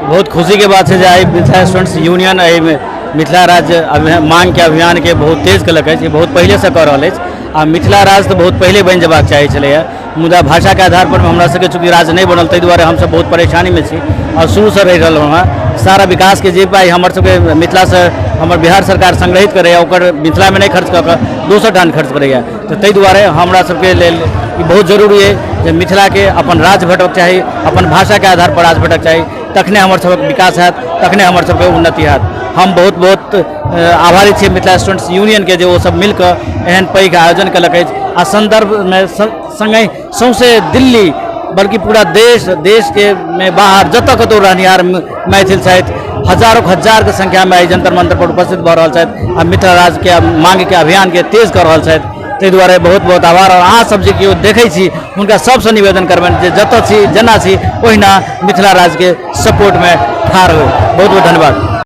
बहुत खुशीके बात छै जे आइ मिथिला स्टूडेंट्स यूनियन एहिमे मिथिला राज्य माँगके अभियानके बहुत तेज केलक अछि। ई बहुत पहिलेसँ कऽ रहल अछि आ मिथिला राज्य तऽ बहुत पहिले बनि जेबाक चाही छलैए, मुदा भाषाके आधारपर हमरा सबके चूँकि राज्य नहि बनल, ताहि दुआरे हमसब बहुत परेशानीमे छी आओर शुरूसँ रहि रहलहुँ हँ। सारा विकासके जे पाइ हमर सबके मिथिलासँ हमर बिहार सरकार संग्रहित करैए, ओकर मिथिलामे नहि खर्च कऽ कऽ दोसर ठाम खर्च करैए। तऽ ताहि दुआरे हमरा सबके लेल ई बहुत जरूरी अइ जे मिथिलाके अपन राज्य भेटक चाही, अपन भाषाके आधारपर राज्य भेटक चाही, तखने हमर सबक विकास हैत, तखने हमर सबके उन्नति हैत। हम बहुत बहुत आभारी छी मिथिला स्टूडेंट्स यूनियनके जे ओ सब मिलकऽ एहन पैघ आयोजन केलक अछि आ सन्दर्भमे सङ्गहि सौँसे दिल्ली बल्कि पूरा देश, देशके मे बाहर जतऽ कतहु रहनिहार मैथिल छथि, हजारों हजारके संख्यामे एहि जंतर मंतर पर उपस्थित भऽ रहल छथि आ मिथिला राज्यके माँगके अभियानके तेज कऽ रहल छथि। ताहि दुआरे बहुत बहुत आभार। आओर अहाँ सब जे केओ देखै छी हुनका सबसँ निवेदन करबनि जे जतऽ छी जेना छी ओहिना मिथिला राज्यके सपोर्टमे ठाढ़ होइ। बहुत बहुत धन्यवाद।